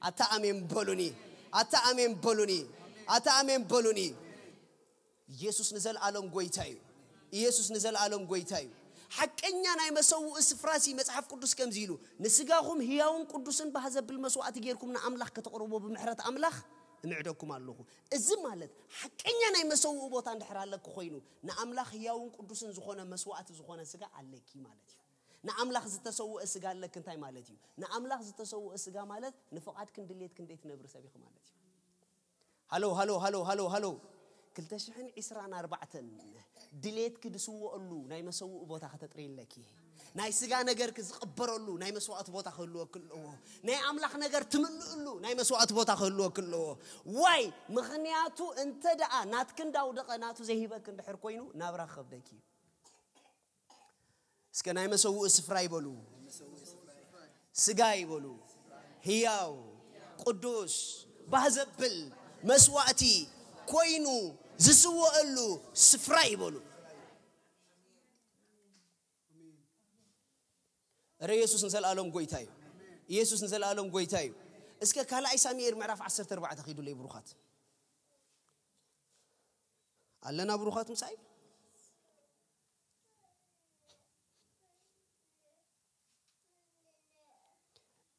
ኣታ ኣሜን በሉኒ። ኣታ ኣሜን በሉኒ። ኣታ ኣሜን በሉኒ። ኢየሱስ ንዘለኣለም ጎይታ እዩ። ኢየሱስ ንዘለኣለም ጎይታ እዩ። ሓቀኛ ናይ መሰውኡ ስፍራ ሲ መጽሓፍ ቅዱስ ከምዚ ኢሉ፣ "ንስጋኹም ህያውን ቅዱስን ባህ ዘብል መስዋዕቲ ጌርኩም ንኣምላኽ ከተቕርቦ ብምሕረት ኣምላኽ እምዕደኩም ኣለኹ." እዚ ማለት ሓቀኛ ናይ መሰውኡ ቦታ እንድሕር ኣለኪ ኮይኑ፣ ንኣምላኽ ህያውን ቅዱስን ዝኾነ መስዋዕቲ ዝኾነ ስጋ ኣለኪ ማለት እዩ። ንኣምላኽ ዝተሰውአ ስጋ ኣለኪ እንታይ ማለት እዩ? ንኣምላኽ ዝተሰውአ ስጋ ማለት ንፍቓድክን ድሌትክን ዘይትነብሪ ሰብ ኢኺ ማለት እዩ። ሃሎ፣ ሃሎ፣ ሃሎ፣ ሃሎ፣ ሃሎ። ክልተ ሽሕን ዕስራን ኣርባዕተን ድሌትኪ ዝስወአሉ ናይ መሰውኡ ቦታ ከተጥርይለኪ። ናይ ስጋ ነገርኪ ዝቕበረሉ ናይ መስዋዕቲ ቦታ ክህልወኪ ኣለዎ። ናይ ኣምላኽ ነገር ትምልእሉ ናይ መስዋዕቲ ቦታ ክህልወኪ ኣለዎ። ዋይ፣ ምኽንያቱ እንተ ደኣ ናትኪ እንዳውደቐ ናቱ ዘይሂበኪ እንድሕር ኮይኑ ናብራ ክኸብደኪ እዩ። እስከ ናይ መሰውኡ ስፍራ ይበሉ። ስጋ ይበሉ። ህያው፣ ቅዱስ፣ ባህ ዘብል መስዋዕቲ ኮይኑ ዝስወአሉ ስፍራ ይበሉ። እረ ኢየሱስ ንዘለኣለም ጎይታ እዩ። ኢየሱስ ንዘለኣለም ጎይታ እዩ። እስከ ካልኣይ ሳሙኤል ምዕራፍ ዓሰርተ ኣርባዕተ ኺዱለይ ብሩኻት። ኣለና ብሩኻት ምሳይ?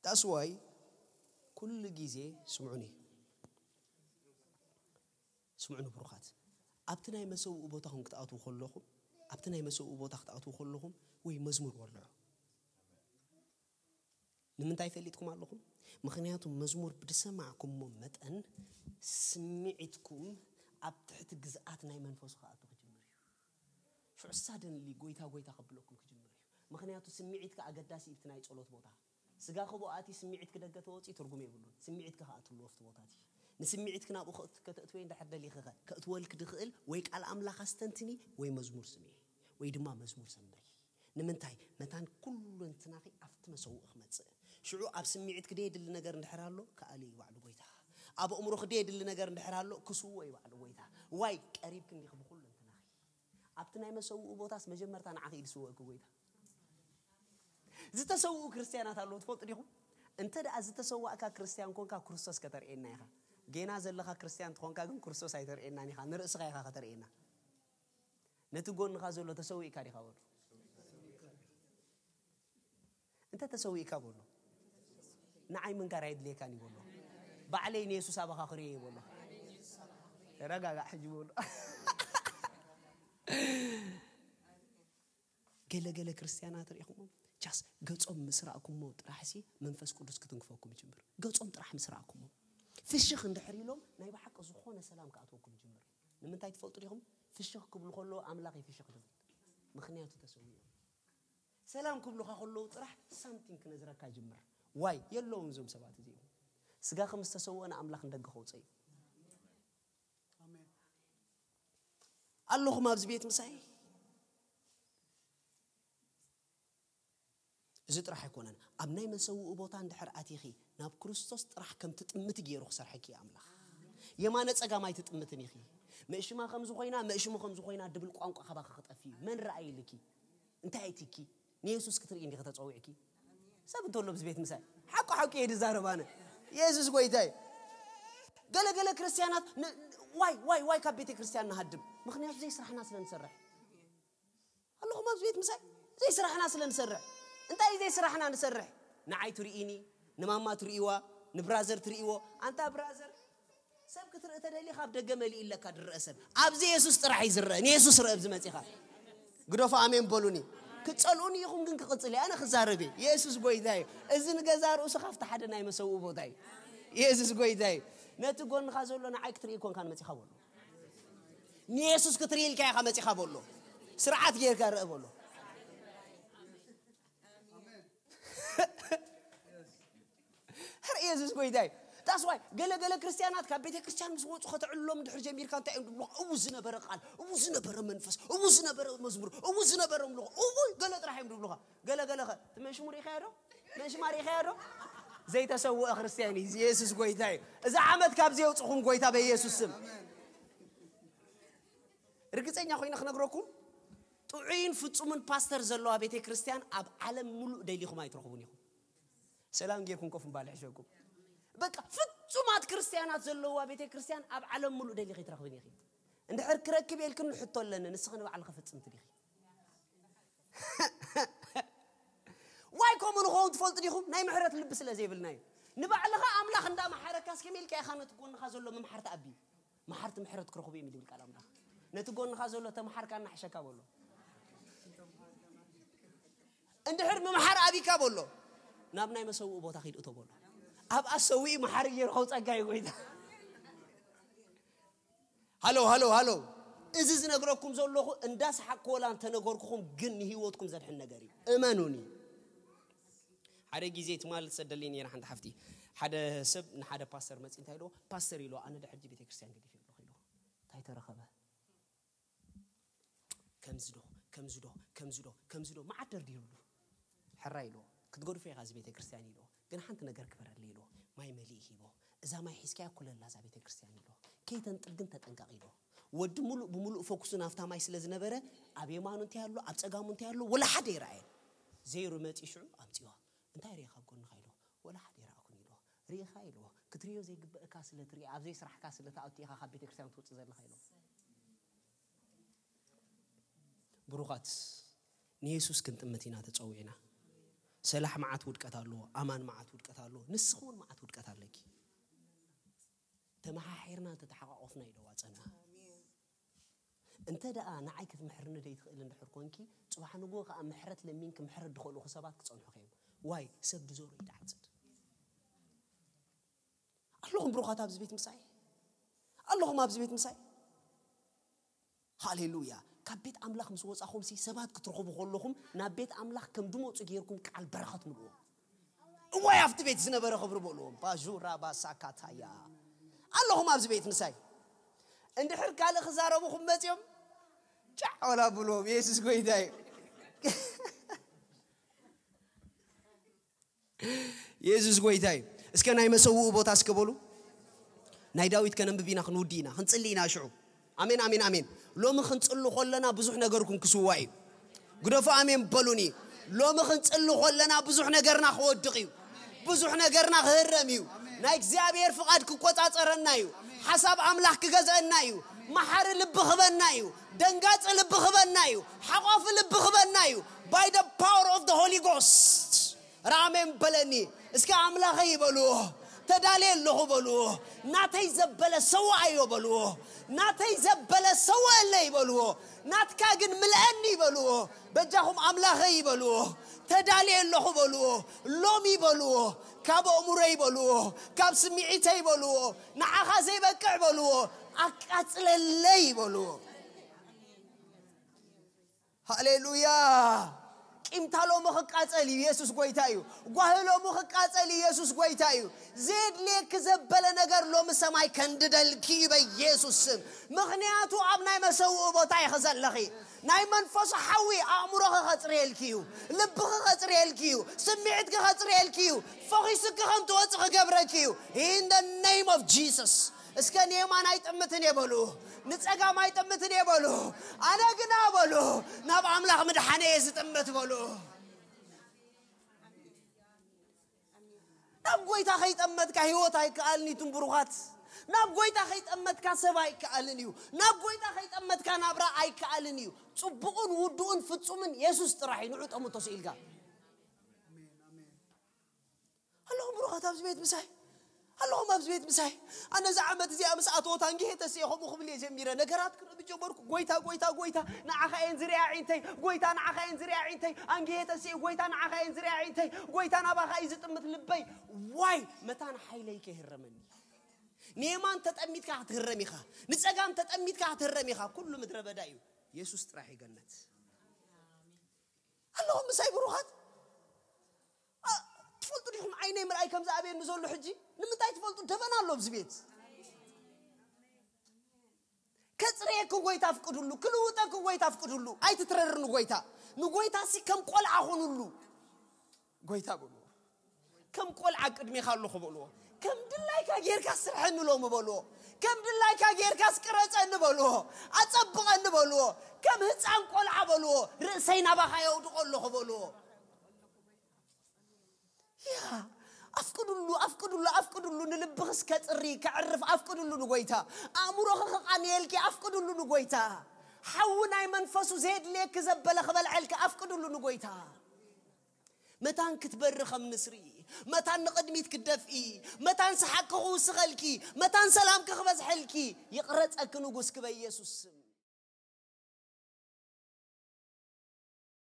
That's why ኩሉ ግዜ ስምዑኒ። ስምዑኒ ብሩኻት። ኣብቲ ናይ መሰውኡ ቦታኹም ክትኣትዉ ከለኹም፣ ኣብቲ ናይ መሰውኡ ቦታ ክትኣትዉ ከለኹም ወይ መዝሙር ወልዑ። ንምንታይ ፈሊጥኩም ኣለኹም? ምኽንያቱ መዝሙር ብዝሰማዕኩሞ መጠን ስምዒትኩም ኣብ ትሕቲ ግዝኣት ናይ መንፈሱ ክኣቱ ክጅምር እዩ። ሽዑ ሳደንሊ ጎይታ ጎይታ ከብለኩም ክጅምር እዩ። ምኽንያቱ ስምዒትካ ኣገዳሲ እዩ። እቲ ናይ ጸሎት ቦታ ስጋ ክቦ ኣቲ ስምዒትክ ደገ ተወጺ ትርጉም የብሉን። ስምዒትካ ከኣትልዎ ኣብቲ ቦታ እቲ ንስምዒትክ ናብኡ ከእት- ከተእትወ እንድሕር ደሊኽኸ ከእትወልክ ድኽእል ወይ ቃል ኣምላኽ ኣስተንትኒ ወይ መዝሙር ስምዒ ወይ ድማ መዝሙር ሰንበይ። ንምንታይ? መታን ኩሉ እንትናኺ ኣብቲ መሰውእ ክመጽእ። ሽዑ ኣብ ስምዒትክ ደየድሊ ነገር እንድሕር ኣሎ ክኣሊ እዩ ባዕሉ ጎይታ። ኣብ ኣእምሮክ ደየድሊ ነገር እንድሕር ኣሎ ክስዎ እዩ ባዕሉ ጎይታ። ዋይ ቀሪብክ እንዲኽ ብኩሉ እንትናኺ ኣብቲ ናይ መሰውኡ ቦታስ መጀመርታ ንዓኺ እዩ ዝስወእኪ ጎይታ። ዝተሰውኡ ክርስትያናት ኣለዉ ትፈልጡ ዲኹም? እንተ ደኣ ዝተሰዋእካ ክርስትያን ኮንካ ክርስቶስ ከተርእየና ኢኻ። ጌና ዘለኻ ክርስትያን ትኾንካ ግን ክርስቶስ ኣይተርእየናን ኢኻ። ንርእስኻ ኢኻ ከተርእየና። ነቲ ጎንኻ ዘሎ ተሰዊእካ ዲኻ በሉ። እንተ ተሰዊእካ በሉ። ንዓይ ምንጋር ኣይድልየካን እዩ በሉ። ባዕለይ ንየሱስ ኣባኻ ክርእዮ እዩ በሉ። ተረጋጋዕ ሕጂ በሉ። ገለ ገለ ክርስትያናት ርኢኹሞም ጃስ ገጾም ምስ ረኣኩሞ ጥራሕሲ መንፈስ ቅዱስ ክትንክፈኩም ይጅምር። ገጾም ጥራሕ ምስ ረኣኩሞ ፍሽኽ እንድሕር ኢሎም ናይ ብሓቂ ዝኾነ ሰላም ክኣትወኩም ይጅምር። ንምንታይ ትፈልጡ ዲኹም? ፍሽኽ ክብሉ ከለዉ ኣምላኽ ይፍሽኽ ዝብል። ምኽንያቱ ተሰዊኦም። ሰላም ክብሉኻ ከለዉ ጥራሕ ሳምቲንግ ክነዝረካ ይጅምር። ዋይ የለውን እዞም ሰባት እዚኦም። ስጋኺ ምስ ተሰወአ ንኣምላኽ ንደገ ከውፅእ እዩ። ኣለኹም ኣብዚ ቤት ምሳይ? እዚ ጥራሕ ኣይኮነን። ኣብ ናይ መሰውኡ ቦታ እንድሕር ኣቲኺ ናብ ክርስቶስ ጥራሕ ከም ትጥምቲ ገይሩ ክሰርሐኪ እዩ ኣምላኽ። የማነ ጸጋም ኣይትጥምትን ኢኺ። መእሽማ ከም ዝኾይና መእሽሙ ከም ዝኾይና ድብል ቋንቋ ካባኺ ክጠፊ እዩ። መን ረኣይልኪ? እንታይ ኣይትኪ? ንየሱስ ክትርኢ እንዲኺ ተጸዊዕኪ። ሰብ እንተሎ ኣብዚ ቤት ምሳይ ሓቂ ሓቂ እየ ዝዛረብ ኣነ። የሱስ ጎይታ እዩ። ገለ ገለ ክርስትያናት ን- ዋይ ዋይ ዋይ ካብ ቤተ ክርስትያን ንሃድም። ምኽንያቱ ዘይስራሕና ስለ ንሰርሕ። ኣለኹም ኣብዚ ቤት ምሳይ ዘይስራሕና ስለ ንሰርሕ። እንታይ እዩ ዘይስራሕና ንሰርሕ? ንዓይ ትርእይኒ፣ ንማማ ትርእይዋ፣ ንብራዘር ትርእይዎ። ኣንታ ብራዘር ሰብ ክትርኢ ተደሊኻ ኣብ ደገ መሊኡ ኣለካ ድረአ ሰብ። ኣብዚ የሱስ ጥራሕ እዩ ዝረአ። ንየሱስ ረአ ኣብዚ መጺኻ። ግደፎ ኣሜን በሉኒ። ክትጸልኡኒ ኢኹም ግን ክቕጽል እየ። ኣነ ክዛረብ እየ። የሱስ ጎይታ እዩ። እዚ ንገዛ ርእሱ ካብቲ ሓደ ናይ መሰውኡ ቦታ እዩ። የሱስ ጎይታ እዩ። ነቲ ጎንኻ ዘሎ ንዓይ ክትርኢ ኮንካ ንመጺኻ በሉ። ንየሱስ ክትርኢ ኢልካ ኢኻ መጺኻ በሎ። ስርዓት ጌርካ ርአ በሎ። ር የሱስ ጎይታ እዩ። That's why ገለ ገለ ክርስቲያናት ካብ ቤተ ክርስቲያን ምስ ወፁ ከተዕልሎም ድሕር ጀሚርካ እንታይ እዮም ድብሉኻ? እው ዝነበረ ቃል፣ እው ዝነበረ መንፈስ፣ እው ዝነበረ መዝሙር፣ እው ዝነበረ ምልኹ፣ እው ገለ ጥራሕ እዮም ድብሉኻ። ገለ ገለ ኸ እቲ መንሽሙ ሪኢኻዮ ዶ? መንሽማ ሪኢኻዮ ዶ? ዘይተሰውአ ክርስቲያን እዩ። ኢየሱስ ጎይታ እዩ። እዚ ዓመት ካብ ዘየውፅኹም ጎይታ በኢየሱስ ስም። ርግፀኛ ኮይነ ክነግረኩም፣ ጥዑይን ፍጹምን ፓስተር ዘለዋ ቤተ ክርስቲያን ኣብ ዓለም ሙሉእ ደሊኹም ኣይትረኽቡን ኢኹም። ሰላም ጌርኩም ኮፍ ምባል ይሕሸኩም። በቃ ፍጹማት ክርስቲያናት ዘለዋ ቤተ ክርስቲያን ኣብ ዓለም ሙሉእ ደሊኺ ኣይትረኽብን ኢኺ። እንድሕር ክረክብ የልክን ሕቶ ኣለኒ፣ ንስኺ ንባዕልኺ ፍጽምቲ ዲኺ? ዋይ ከምኡ ንኸውን ትፈልጡ ዲኹም? ናይ ምሕረት ልቢ ስለ ዘይብልና እዩ። ንባዕልኻ ኣምላኽ እንዳመሓረካስ ከመይ ኢልካ ኢኻ ነቲ ጎንኻ ዘሎ ምምሓር ትኣቢ? መሓርቲ ምሕረት ክረኽቡ እዮም ይብል ቃል ኣምላኽ። ነቲ ጎንኻ ዘሎ ተምሓርካ እናሕሸካ በሎ። እንድሕር ምምሓር ኣቢካ በሎ፣ ናብ ናይ መሰውኡ ቦታ ኺድ እቶ በሎ። ኣብ ኣሰውኢ መሓሪ ገይሩ ኸው ጸጋ እዩ ጎይታ። ሃሎ ሃሎ ሃሎ፣ እዚ ዝነግረኩም ዘለኹ እንዳሰሓቅኩ ወላ እንተነገርኩኹም ግን ንህይወትኩም ዘድሕን ነገር እዩ። እመኑኒ። ሓደ ግዜ ትማል ትሰደለይ ነይራ ሓንቲ ሓፍቲ። ሓደ ሰብ ንሓደ ፓስተር መፂ እንታይ ኢልዎ? ፓስተር ኢልዎ፣ ኣነ ዶ ሕጂ ቤተክርስትያን ገዲፈ ኣለኹ ኢልዎ። እንታይ ተረኸበ? ከምዚ ዶ ከምዚ ዶ ከምዚ ዶ ከምዚ ዶ መዓት ደርዲሩሉ። ሕራይ ኢልዎ። ክትገድፎ ኢኻ እዚ ቤተክርስትያን ኢልዎ። ግን ሓንቲ ነገር ክበረለይ ኢልዎ። ማይ መሊእ ሂቦ። እዛ ማይ ሒዝካያ ኮለላ እዛ ቤተክርስትያን ኢልዎ። ከይተንጥል ግን ተጠንቀቕ ኢልዎ። ወዲ ሙሉእ ብሙሉእ ፎኩሱ ናብታ ማይ ስለ ዝነበረ ኣብ የማኑ እንታይ ኣሎ ኣብ ጸጋሙ እንታይ ኣሎ ወላ ሓደ ይረኣየ። ዘይሩ መጺ ሽዑ ኣምጺዋ። እንታይ ርኢኻ ኣብ ጎንኻ ኢልዎ። ወላ ሓደ ይረኣኩን ኢልዎ። ርኢኻ ኢልዎ። ክትርእዮ ዘይግበእካ ስለ ትርኢ ኣብ ዘይስራሕካ ስለ ተኣቱ ኢኻ ካብ ቤተክርስትያን ትወጽእ ዘለኻ ኢልዎ። ብሩኻት ንየሱስ ክንጥምት ኢና ተጸዊዕና። ሰላሕ መዓት ውድቀት ኣለዎ፣ ኣማን መዓት ውድቀት ኣለዎ፣ ንስኺ እውን መዓት ውድቀት ኣለኪ። ተመሓሒርና እንተተሓቋቆፍና እዩ ደዋፀና። እንተ ደኣ ንዓይ ክትምሕርኒ ደይትኽእል እንድሕር ኮንኪ፣ ጽባሕ ንግሆ ከኣ ምሕረት ለሚንኪ ምሕረት ድኸልኡኺ ሰባት ክጸንሑኺ እዮም። ዋይ ሰብ ድዘሮ እዩ ድዓጽድ። ኣለኹም ብሩኻት ኣብዚ ቤት ምሳይ? ኣለኹም ኣብዚ ቤት ምሳይ? ሃሌሉያ። ካብ ቤት ኣምላኽ ምስ ወጻኹም ሲ ሰባት ክትረኽቡ ከለኹም ናብ ቤት ኣምላኽ ከም ድመጹ ጌርኩም ቃል በረኸት ምልዎ። እዋይ ኣብቲ ቤት ዝነበረ ክብሪ በልዎም። ባዡራ ባሳካታያ ኣለኹም ኣብዚ ቤት ምሳይ? እንድሕር ካልእ ክዛረቡኹም መጺኦም ጫዕ ወላ ብልዎም። የሱስ ጎይታ እዩ። የሱስ ጎይታ እዩ። እስከ ናይ መሰውኡ ቦታ እስከ በሉ። ናይ ዳዊት ከነንብብ ኢና፣ ክንውዲ ኢና፣ ክንጽሊ ኢና ሽዑ። ኣሜን ኣሜን ኣሜን። ሎሚ ክንጽሉ ከለና ብዙሕ ነገርኩም ክስዋ እዩ። ግደፉ ኣሜን በሉኒ። ሎሚ ክንጽሉ ከለና ብዙሕ ነገርና ክወድቕ እዩ። ብዙሕ ነገርና ክህረም እዩ። ናይ እግዚኣብሔር ፍቓድ ክቆጻጸረና እዩ። ሓሳብ ኣምላኽ ክገዝአና እዩ። መሓሪ ልቢ ክበና እዩ። ደንጋጺ ልቢ ክበና እዩ። ሓቋፊ ልቢ ክበና እዩ። By the power of the Holy Ghost። ራሜን በለኒ እስከ ኣምላኸ ይበልዎ። ተዳልየ ኣለኹ በልዎ። ናተይ ዘበለ ሰውኣዮ በልዎ። ናተይ ዘበለ ሰውእለይ በልዎ። ናትካ ግን ምልአኒ በልዎ። በጃኹም ኣምላኸ ይበልዎ። ተዳልየ ኣለኹ በልዎ። ሎሚ በልዎ። ካብ ኣእምሮይ በልዎ። ካብ ስምዒተይ በልዎ። ንዓኻ ዘይበቅዕ በልዎ። ኣቃጽለለይ በልዎ። ሃሌሉያ። ቂምታ ሎሚ ክቃጸል እዩ። የሱስ ጎይታ እዩ። ጓሂ ሎሚ ክቃጸል እዩ። የሱስ ጎይታ እዩ። ዘድልየኪ ዘበለ ነገር ሎሚ ሰማይ ከንድደልኪ እዩ በኢየሱስ ስም። ምኽንያቱ ኣብ ናይ መሰውኡ ቦታ ኢኺ ዘለኺ። ናይ መንፈሱ ሓዊ ኣእምሮኺ ከጽርየልኪ እዩ። ልብኺ ከጽርየልኪ እዩ። ስምዒትኪ ከጽርየልኪ እዩ። ፈኺስኪ ከም ትወጽእ ክገብረኪ እዩ። In the name of Jesus። እስከ ንየማን ኣይጥምትን እየ በሉ፣ ንጸጋም ኣይጥምትን እየ በሉ። ኣነ ግና በሉ ናብ ኣምላኽ ምድሓነ እየ ዝጥምት በሉ። ናብ ጎይታ ከይጠመትካ ህይወት ኣይከኣልን እዩ። ትም ብሩኻት ናብ ጎይታ ከይጠመትካ ሰብ ኣይከኣልን እዩ። ናብ ጎይታ ከይጠመትካ ናብራ ኣይከኣልን እዩ። ጽቡቕን ውዱእን ፍጹምን የሱስ ጥራሕ እዩ። ንዑ ጠምቶ ስኢልካ ኣለኹም ብሩኻት ኣብዚ ቤት ምሳይ? ኣለኹም ኣብዚ ቤት ምሳይ? ኣነ እዛ ዓመት እዚኣ ምስ ኣተወት ኣንጊሄ ተስኤ ከምኡ ክብል እየ ጀሚረ። ነገራት ክረብ ጀመርኩ። ጎይታ፣ ጎይታ፣ ጎይታ፣ ንዓኻ እየን ዝሪኣ ዒንተይ። ጎይታ፣ ንዓኻ እየን ዝሪኣ ዒንተይ። ኣንጊሄ ተስኤ፣ ጎይታ፣ ንዓኻ እየን ዝሪኣ ዒንተይ። ጎይታ፣ ናባኻ እዩ ዝጥምት ልበይ። ዋይ፣ መታን ሓይለይ ከይህረመኒ። ንየማን ተጠሚትካ ክትህረም ኢኻ። ንጸጋም ተጠሚትካ ክትህረም ኢኻ። ኩሉ ምድረ በዳ እዩ። የሱስ ጥራሕ እዩ ገነት። ኣለኹም ምሳይ ብሩኻት? ኣ፣ ትፈልጡ ዲኹም ዓይነይ ምርኣይ ከም ዝኣብየኒ ዘሎ ሕጂ? ንምንታይ ትፈልጡ? ደበና ኣሎ ኣብዚ ቤት። ከጽርየኪ ጎይታ ኣፍቅድሉ፣ ክልውጠኪ ጎይታ ኣፍቅድሉ። ኣይትትረር ንጎይታ። ንጎይታ ሲ ከም ቆልዓ ኹንሉ። ጎይታ በልዎ። ከም ቆልዓ ቅድሜኻ ኣለኹ በልዎ። ከም ድላይካ ጌርካ ስርሐኒ ሎሚ በልዎ። ከም ድላይካ ጌርካ ስቅረጸኒ በልዎ። ኣጸብቐኒ በልዎ። ከም ህፃን ቆልዓ በልዎ። ርእሰይ ናባኻ የውድቆ ኣለኹ በልዎ። ያ ኣፍቅድሉ ኣፍቅድሉ ኣፍቅድሉ። ንልብኽስ ከጽሪ ከዕርፍ ኣፍቅድሉ ንጎይታ። ኣእምሮኺ ክቓንየልኪ ኣፍቅድሉ ንጎይታ። ሓዊ ናይ መንፈሱ ዘየድልየኪ ዘበለ ክበልዐልኪ ኣፍቅድሉ ንጎይታ። መታን ክትበሪ ከም ንስሪ፣ መታን ንቕድሚት ክትደፍኢ፣ መታን ሰሓቅ ክውስኸልኪ፣ መታን ሰላም ክበዝሐልኪ ይቕረጸኪ ንጉስኪ በኢየሱስ ስም።